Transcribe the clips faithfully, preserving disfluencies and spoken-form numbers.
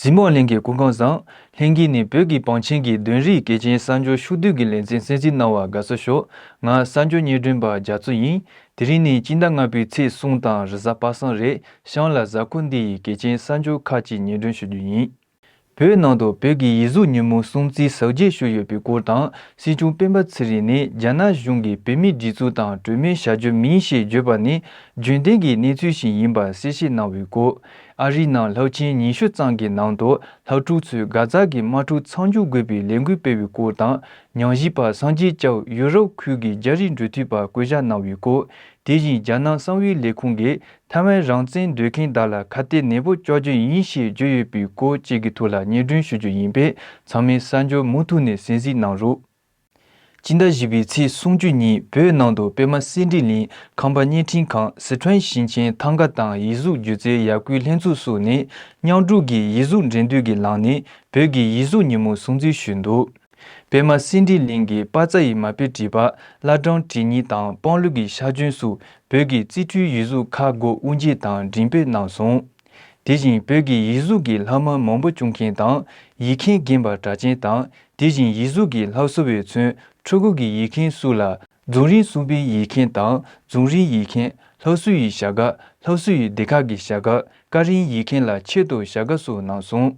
གཟིགས་མོ་ལྷན་རྒྱས་སྐུ་ཁམས་བཟང་། ལྷན་རྒྱས་ནས་བོད་ཀྱི་བང་ཆེན་གྱི་བདུན་རེའི་སྐད་ཆེན་གསར་འགྱུར་ཕྱོགས་བསྡུས་ཀྱི་ལེ་ཚན་གསན་གཟིགས་གནང་བར་དགའ་བསུ་ཞུ། ང་གསར་འགྱུར་སྙན་སྒྲོན་པ་རྒྱ་མཚོ་ཡིན། དེ་རིང་ནི་སྤྱི་ཟླ་ལྔ་པའི་ཚེས་གསུམ་དང་རེས་གཟའ་པ་སངས་རེད། གཤམ་ལ་གཟའ་འཁོར་འདི་ཡི་སྐད་ཆེན་གསར་འགྱུར་ཁག་ཅིག་སྙན་སྒྲོན་ཞུ་རྒྱུ་ཡིན། བོད་ནང་དུ་བོད་ཀྱི་ཡིག་གཟུགས་ཉིན་མོ་སྲུང་བརྩི་གཟབ་རྒྱས་ཞུས་ཡོད་པའི་སྐོར་དང་། སྲིད་སྐྱོང་སྤེན་པ་ཚེ་རིང་ནས་རྒྱ་ནག་གཞུང་གིས་བོད་མིའི་སྒྲིག་འཛུགས་དང་གྲོས་མོལ་བྱ་རྒྱུ་མིན་ཞེས་བརྗོད་པ་ནི་རྒྱུན་ལྡན་གྱི་གནས་ཚུལ་ཞིག་ཡིན་པ་གསལ་བཤད་གནང་བའི་སྐོར། ཨ་རིའི་ནང་རླབས་ཆེན་ཉི་ཤུ་ཙམ་གྱི་ནང་དུ་སློབ་ཕྲུག་ཚོས་གྷ་ཛ་གི་དམག་འཁྲུག་མཚམས་འཇོག་དགོས་པའི་ལས་འགུལ་སྤེལ་བའི་སྐོར་དང་། ཉམས་ཞིབ་པ་སངས་རྒྱས་སྐྱབས་ཡུ་རོབ་ཁུལ་གྱི་རྒྱ་རིགས་འབྲེལ་མཐུད་པར་བསྐོ་བཞག་གནང་བའི་སྐོར། དེ་བཞིན་རྒྱ་ནག་གསང་བའི་ལས་ཁུངས་ཀྱིས་ཐའེ་ཝན་རང་བཙན་འདོད་མཁན་དག་ལ་ཁ་གཏད་ནན་པོ་གཅོག་རྒྱུ་ཡིན་ཞེས་བརྗོད་ཡོད་པའི་སྐོར་བཅས་ཀྱི་ཐོག་ལ་སྙན་སྒྲོན་ཞུ་རྒྱུ་ཡིན་པས། ཚང་མས་གསར་འགྱུར་མུ་མཐུད་ནས་གསན་གཟིགས་གནང་རོགས། སྤྱི་ཟླ་བཞི་པའི་ཚེས་སུམ་ཅུ་ཉིན་བོད་ནང་དུ་པད་མ་གསེར་བྲིས་གླིང་ཁང་པ་བརྙན་འཕྲིན་ཁང་། སི་ཁྲོན་ཞིང་ཆེན་ཐང་ག་དང་ཡིག་གཟུགས་སྒྱུ་རྩལ་ཡར་སྐུལ་ལྷན་ཚོགས་སོགས་ནས་མཉམ་སྒྲུབ་ཀྱིས་ཡིག་གཟུགས་འགྲན་བསྡུར་གྱི་ལམ་ནས་བོད་ཀྱི་ཡིག་གཟུགས་ཉིན་མོ་སྲུང་བརྩི་ཞུས་འདུག་པད་མ་གསེར་བྲིས་གླིང་གིས་པ་ཙ་ཡི་མ་དཔེ་བྲིས་པ། བླ་བྲང་བྲིས་རྙིང་དང་སྤང་ལུགས་ཀྱི་ཕྱག་རྒྱུན་སོགས་བོད་ཀྱི་རྩིས་འཕྲུལ་ཡིག་གཟུགས་ཁག་སྒོ་དབུ་འབྱེད་དང་འགྲེམས་སྤེལ་གནང་སོང་། དེ་བཞིན་བོད་ཀྱི་ཡིག་གཟུགས་ཀྱི་སློབ་མ་མང་པོ་བྱུང་མཁན་དང་། ཡིག་མཁན་རྒན་པ་གྲགས་ཅན་དང་། དེ་བཞིན་ཡིག་གཟུགས་ཀྱི་སློབ་གསོ་བས་མཚོན་ཕྲུ་གུ་གི་ཡིག་མཁན་སོགས་ལ། རྫོང་རིམ་གསུམ་པའི་ཡིག་མཁན་དང་རྫོང་རིམ་ཡིག་མཁན། སློབ་གསོ་ཡི་བྱ་དགའ། སློབ་གསོ་ཡི་སྡེ་ཁག་གི་བྱ་དགའ། སྐབས་རིམ་ཡིག་མཁན་ལ་ཆེད་དུ་བྱ་དགའ་སོགས་གནང་སོང་།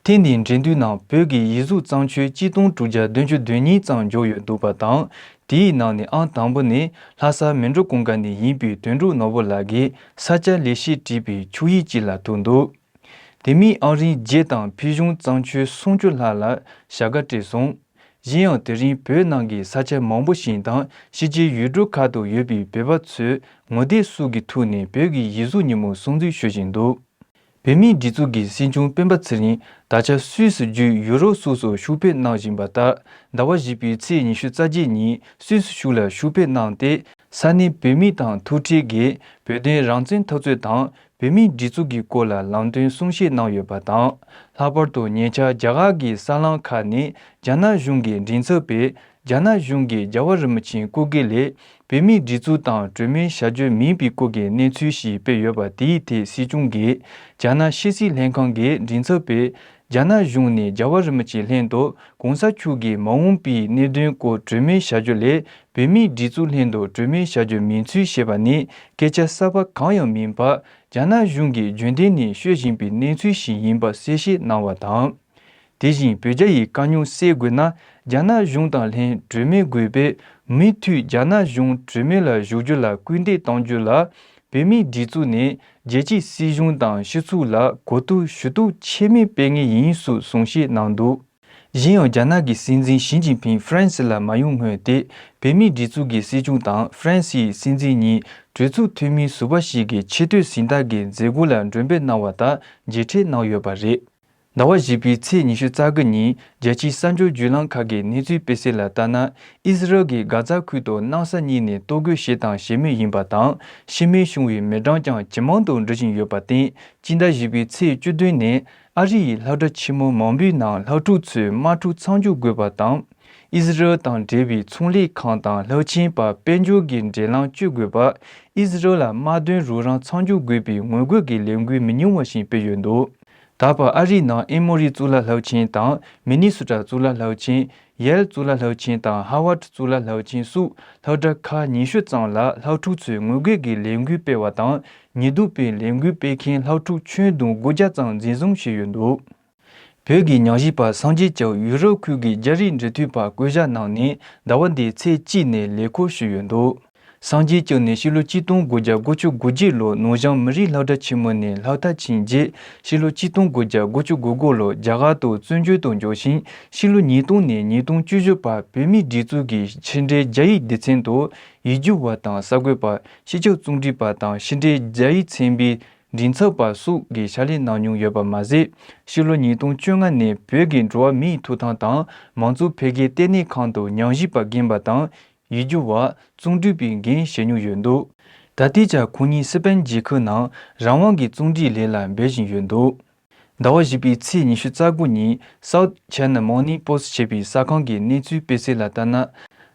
ཐེངས་འདིའི་འགྲན་བསྡུར་ནང་བོད་ཀྱི་ཡིག་གཟུགས་བརྩམས་ཆོས་གཅིག་སྟོང་དྲུག་བརྒྱ་བདུན་ཅུ་དོན་གཉིས་ཙམ་འབྱོར་ཡོད་འདུག་པ་དང་། དེའི་ནང་ནས་ཨང་དང་པོ་ནི་ལྷ་ས་མལ་གྲོ་གུང་དཀར་ནས་ཡིན་པའི་དོན་གྲུབ་ནོར་བུ་ལགས་ཀྱིས་ས་སྐྱ་ལེགས་བཤད་བྲིས་པའི་ཆོས་ཡིག་ཅིག་ལ་ཐུག་འདུག་དེ་མིན་ཨང་རིམ་བརྒྱད་དང་ཕུལ་བྱུང་བརྩམས་ཆོས་སུམ་ཅུ་ལྷག་ལ་བྱ་དགའ་སྤྲད་སོང་། གཞན་ཡང་དེ་རིང་བོད་ནང་གི་ས་ཆ་མང་པོ་ཞིག་དང་ཕྱི་རྒྱལ་ཡུལ་གྲུ་ཁག་ཏུ་ཡོད་པའི་བོད་པ་ཚོས་ངོ་དེབ་སོགས་ཀྱི་ཐོག་ནས་བོད་ཀྱི་ཡིག་གཟུགས་ཉིན་མོ་སྲུང་བརྩི་ཞུ་བཞིན་འདུག་བོད་མིའི་སྒྲིག་འཛུགས་ཀྱི་སྲིད་སྐྱོང་སྤེན་པ་ཚེ་རིང་ད་ཆ་སུད་སི་བརྒྱུད་ཡུ་རོབ་སོགས་སུ་ཕྱུག་ཕེབས་གནང་བཞིན་པ་ལྟར། ཟླ་བ་བཞི་པའི་ཚེས་ཉི་ཤུ་རྩ་བརྒྱད་ཉིན་སུད་སི་ཕྱོགས་ལ་ཕྱུག་ཕེབས་གནང་སྟེ། ས་གནས་བོད་མི་དང་ཐུག་འཕྲད་ཀྱིས་བོད་དོན་རང་བཙན་འཐབ་རྩོད་དང་། བོད་མིའི་སྒྲིག་འཛུགས་ཀྱི་སྐོར་ལ་ལམ་སྟོན་གསུང་བཤད་གནང་ཡོད་པ་དང་། ལྷག་པར་དུ་ཉེ་ཆར་རྒྱ་གར་གྱི་གསར་ལམ་ཁག་ནས་རྒྱ་ནག་གཞུང་གི་མགྲིན་ཚབ་པས་རྒྱ་ནག་གཞུང་གིས་རྒྱལ་བ་རིན་པོ་ཆེའི་སྐུ་སྒེར་ལས་བོད་མིའི་སྒྲིག་འཛུགས་དང་གྲོས་མོལ་བྱ་རྒྱུ་མིན་པའི་སྐོར་གྱི་གནས་ཚུལ་ཞིག་སྤེལ་ཡོད་པ། དེའི་ཐད་སྲིད་སྐྱོང་གིས་རྒྱ་ནག་ཕྱི་སྲིད་ལྷན་ཁང་གི་མགྲིན་ཚབ་པས་རྒྱ་ནག་གཞུང་ནས་རྒྱལ་བ་རིན་པོ་ཆེ་ལྷན་དུ་གོང་ས་མཆོག་གི་མ་འོངས་པའི་གནད་དོན་སྐོར་གྲོས་མོལ་བྱ་རྒྱུ་ལས། བོད་མིའི་སྒྲིག་འཛུགས་ལྷན་དུ་གྲོས་མོལ་བྱ་རྒྱུ་མིན་ཚུལ་བཤད་པ་ནི་སྐད་ཆ་གསར་པ་གང་ཡང་མིན་པར། རྒྱ་ནག་གཞུང་གིས་རྒྱུན་ལྡན་ནས་ཤོད་བཞིན་པའི་གནས་ཚུལ་ཞིག་ཡིན་པ་གསལ་བཤད་གནང་བ་དང་། དེ་བཞིན་བོད་རྒྱ་ཡི་དཀའ་རྙོག་སེལ་དགོས་ན། རྒྱ་ནག་གཞུང་དང་ལྷན་གྲོས་མོལ་དགོས་པས། མུ་མཐུད་རྒྱ་ནག་གཞུང་གྲོས་མོལ་ལ་ཞུགས་རྒྱུ་ལ་སྐུལ་འདེད་གཏང་རྒྱུ་ལ། བོད་མིའི་སྒྲིག་འཛུགས་ནས་རྒྱལ་སྤྱིའི་སྲིད་གཞུང་དང་སྤྱི་ཚོགས་ལ་གོ་རྟོགས་ཞུ་གཏུག་ཆེ་མེད་སྤེལ་ངེས་ཡིན་སོགས་གསུང་བཤད་གནང་འདུག་གཞན་ཡང་རྒྱ་ནག་གི་སྲིད་འཛིན་ཞི་ཅིན་ཕིང་ཧྥ་རན་སི་ལ་མ་ཡོང་སྔོན་ཏེ། བོད་མིའི་སྒྲིག་འཛུགས་ཀྱི་སྲིད་སྐྱོང་དང་ཧྥ་རན་སིའི་སྲིད་འཛིན་གཉིས་གྲོས་ཚོགས་འཐུས་མི་ཟུར་པ་ཞིག་གི་ཆེས་མཐོའི་གཟེངས་རྟགས་ཀྱི་མཛད་སྒོ་ལ་མགྲོན་འབོད་གནང་བ་དང་མཇལ་འཕྲད་གནང་ཡོད་པ་རེད། ཟླ་བ་བཞི་པའི་ཚེས་ཉི་ཤུ་རྩ་དགུ་ཉིན་རྒྱལ་སྤྱིའི་གསར་འགྱུར་བརྒྱུད་ལམ་ཁག་གིས་གནས་ཚུལ་སྤེལ་གསལ་ལ་ལྟར་ན། ཨི་ཟི་རལ་གྱིས་གྷ་ཛ་ཁུལ་དུ་གནམ་ས་གཉིས་ནས་གཏོར་རྒོལ་བྱས་དང་བྱེད་མུས་ཡིན་པ་དང་། ཤི་རྨས་བྱུང་བའི་མི་གྲངས་ཀྱང་ཇེ་མང་དུ་འགྲོ་བཞིན་ཡོད་པར་བརྟེན། སྤྱི་ཟླ་བཞི་པའི་ཚེས་བཅུ་བདུན་ནས་ཨ་རི་ཡི་སློབ་གྲྭ་ཆེན་མོ་མང་པོའི་ནང་སློབ་ཕྲུག་ཚོས་དམག་འཁྲུག་མཚམས་འཇོག་དགོས་པ་དང་། ཨི་ཟི་རལ་དང་འབྲེལ་བའི་ཚོང་ལས་ཁང་དང་སློབ་ཆེན་བར་དཔལ་འབྱོར་གྱི་འབྲེལ་ལམ་གཅོད་དགོས་པ། ཨི་ཟི་རལ་ལ་དམག་དོན་རོགས་རམ་མཚམས་འཇོག་དགོས་པའི་ངོ་རྒོལ་གྱི་ལས་འགུལ་མི་ཉུང་བ་ཞིག་སྤེལ་ཡོད་འདུག་ད་བར་ཨ་རིའི་ནང་ཨེ་མོ་རི་གཙུག་ལག་སློབ་ཆེན་དང་མི་ནི་སོ་ཊ་གཙུག་ལག་སློབ་ཆེན། ཡེལ་གཙུག་ལག་སློབ་ཆེན་དང་ཧ་ཝར་ཌི་གཙུག་ལག་སློབ་ཆེན་སོགས་སློབ་གྲྭ་ཁག་ཉི་ཤུ་ཙམ་ལ་སློབ་ཕྲུག་ཚོས་ངོ་རྒོལ་གྱི་ལས་འགུལ་སྤེལ་བ་དང་། ཉེས་རྡུང་པའི་ལས་འགུལ་སྤེལ་མཁན་སློབ་ཕྲུག་ཁྱོན་བསྡོམས་དགུ་བརྒྱ་ཙམ་འཛིན་བཟུང་བྱས་ཡོད་འདུག་བོད་ཀྱི་ཉམས་ཞིབ་པ་སངས་རྒྱས་སྐྱབས་ཡུ་རོབ་ཁུལ་གྱི་རྒྱ་རིགས་འབྲེལ་མཐུད་པར་བསྐོ་བཞག་གནང་ནས་ཟླ་བ་འདིའི་ཚེས་གཅིག་ནས་ལས་འཁུར་ཞུས་ཡོད་འདུག་སངས་རྒྱས་སྐྱབས་ནི་ཕྱི་ལོ་ཆིག་སྟོང་དགུ་བརྒྱ་དགུ་བཅུ་གོ་གཅིག་ལོར་ནོར་བྱང་མི་རིགས་སློབ་གྲྭ་ཆེན་མོ་ནས་སློབ་མཐར་ཕྱིན་རྗེས། ཕྱི་ལོ་ཆིག་སྟོང་དགུ་བརྒྱ་དགུ་བཅུ་གོ་དགུ་ལོར་རྒྱ་གར་དུ་བཙན་བྱོལ་དུ་འབྱོར་ཞིང་། ཕྱི་ལོ་ཉིས་སྟོང་ནས་ཉིས་སྟོང་བཅུ་བཞི་བར་བོད་མིའི་སྒྲིག་འཛུགས་ཀྱི་ཕྱི་འབྲེལ་རྒྱ་ཡིག་སྡེ་ཚན་དུ་ཡིག་སྒྱུར་བ་དང་གསར་འགོད་པ། སྤྱི་ཁྱབ་རྩོམ་སྒྲིག་པ་དང་ཕྱི་འབྲེལ་རྒྱ་ཡིག་ཚན་པའི་མགྲིན་ཚབ་པ་སོགས་ཀྱི་ཕྱག་ལས་གནང་མྱོང་ཡོད་པ་མ་ཟད། ཕྱི་ལོ་ཉིས་སྟོང་བཅོ་ལྔ་ནས་བོད་ཀྱི་འགྲོ་བ་མིའི་ཐོབ་ཐང་དང་མང་གཙོ་འཕེལ་རྒྱས་ལྟེ་གནས་ཁང་དུ་ཉམས་ཞིབ་པ་རྒན་པ་དང་། ཡིག་སྒྱུར་བ། རྩོམ་སྒྲིག་པའི་འགན་བཞེས་མྱོང་ཡོད་འདུག་ད་ལྟའི་ཆར་ཁོང་ཉིད་སི་པན་རྒྱལ་ཁབ་ནང་རང་དབང་གི་རྩོམ་སྒྲིག་ལས་ལ་འབད་བཞིན་ཡོད་འདུག་ཟླ་བ་བཞི་པའི་ཚེས་ཉི་ཤུ་རྩ་དགུ་ཉིན་South China Morning Post ཞེས་པའི་གསར་ཁང་གི་གནས་ཚུལ་སྤེལ་གསལ་ལ་ལྟར་ན།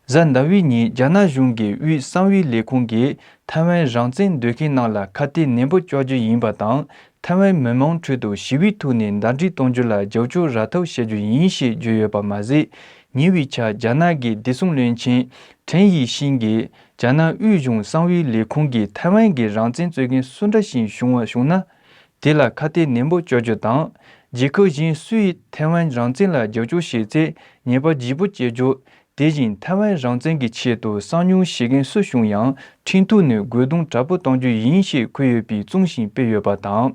གཟའ་ཟླ་བའི་ཉིན་རྒྱ་ནག་གཞུང་གི་དབུས་གསང་བའི་ལས་ཁུངས་ཀྱིས་ཐའེ་ཝན་རང་བཙན་འདོད་མཁན་རྣམས་ལ་ཁ་གཏད་ནན་པོ་གཅོག་རྒྱུ་ཡིན་པ་དང་། ཐའེ་ཝན་མི་མང་ཁྲོད་དུ་ཞི་བའི་ཐོག་ནས་ཟླ་སྒྲིལ་གཏོང་རྒྱུ་ལ་རྒྱབ་སྐྱོར་རག་ཐབས་བྱེད་རྒྱུ་ཡིན་ཞེས་བརྗོད་ཡོད་པ་མ་ཟད། ཉེ་བའི་ཆར་རྒྱ་ནག་གི་བདེ་སྲུང་བློན་ཆེན་ཁྲེན་ཡི་ཤིན་གྱིས་རྒྱ་ནག་དབུས་གཞུང་གསང་བའི་ལས་ཁུངས་ཀྱིས་ཐའེ་ཝན་གྱི་རང་བཙན་རྩོད་མཁན་སུ་འདྲ་ཞིག་བྱུང་བ་བྱུང་ན། དེ་ལ་ཁ་གཏད་ནན་པོ་གཅོག་རྒྱུ་དང་། རྒྱལ་ཁབ་གཞན་སུ་ཡིས་ཐའེ་ཝན་རང་བཙན་ལ་རྒྱབ་སྐྱོར་བྱས་ཚེ་ཉེས་པ་ལྗིད་པོ་བཅད་རྒྱུ། དེ་བཞིན་ཐའེ་ཝན་རང་བཙན་གྱི་ཆེད་དུ་གསང་མྱུལ་བྱེད་མཁན་སུ་བྱུང་ཡང་ཁྲིམས་ཐོག་ནས་རྒོལ་རྡུང་དྲག་པོ་གཏོང་རྒྱུ་ཡིན་ཞེས་འཁོད་ཡོད་པའི་རྩོམ་ཞིག་སྤེལ་ཡོད་པ་དང་།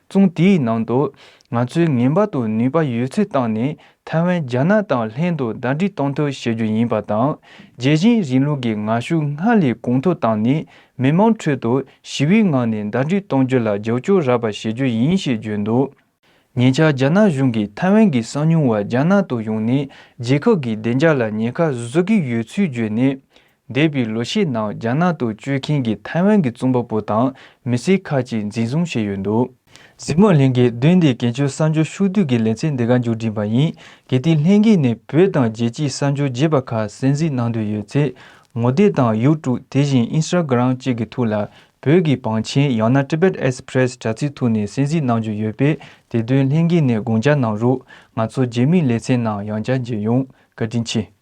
རྩོམ་དེའི་ནང་དུ། ང་ཚོས་ངེས་པར་དུ་ནུས་པ་ཡོད་ཚད་བཏང་ནས་ཐའེ་ཝན་རྒྱ་ནག་དང་ལྷན་དུ་ཟླ་སྒྲིལ་གཏོང་ཐབས་བྱེད་རྒྱུ་ཡིན་པ་དང་། རྒྱལ་ཞེན་རིང་ལུགས་ཀྱི་ངར་ཤུགས་སྔར་ལས་གོང་མཐོར་བཏང་ནས། མི་མང་ཁྲོད་དུ་ཞི་བའི་ངང་ནས་ཟླ་སྒྲིལ་གཏོང་རྒྱུ་ལ་རྒྱབ་སྐྱོར་རག་པ་བྱེད་རྒྱུ་ཡིན་ཞེས་བརྗོད་འདུག་ཉེ་ཆར་རྒྱ་ནག་གཞུང་གིས་ཐའེ་ཝན་གྱི་གསང་མྱུལ་བ་རྒྱ་ནག་ཏུ་ཡོང་ནས་རྒྱལ་ཁབ་ཀྱི་བདེ་འཇགས་ལ་ཉེན་ཁ་བཟོ་གི་ཡོད་ཚུལ་བརྗོད་ནས། འདས་པའི་ལོ་ཤས་ནང་རྒྱ་ནག་ཏུ་བསྐྱོད་མཁན་གྱི་ཐའེ་ཝན་གྱི་རྩོམ་པ་པོ་དང་མི་སེར་ཁག་ཅིག་འཛིན་བཟུང་བྱས་ཡོད་འདུག་གཟིགས་མོ་ལྷན་རྒྱས། དོན་འདི་གན་ཆོས་གསར་འགྱུར་ཕྱོགས་བསྡུས་ཀྱི་ལེ་ཚན་འདི་ག་མཇུག་སྒྲིལ་པ་ཡིན། གལ་ཏེ་ལྷན་རྒྱས་ནས་བོད་དང་རྒྱལ་སྤྱིའི་གསར་འགྱུར་རྒྱས་པ་ཁག་གསན་གཟིགས་གནང་འདོད་ཡོད་ཚེ། ངོ་དེབ་དང་ཡུ་ཊུབ། དེ་བཞིན་ཨིན་སི་ཊ་གྷི་རམ་བཅས་ཀྱི་ཐོག་ལ། བོད་ཀྱི་བང་ཆེན་ཡང་ན་Tibet Express དྲ་ཚིགས་ཐོག་ནས་གསན་གཟིགས་གནང་རྒྱུ་ཡོད་པས། དེ་དོན་ལྷན་རྒྱས་ནས་དགོངས་འཇགས་གནང་རོགས། ང་ཚོ་རྗེས་མའི་ལེ་ཚན་ནང་ཡང་བསྐྱར་མཇལ་ཡོང་། བཀའ་དྲིན་ཆེ།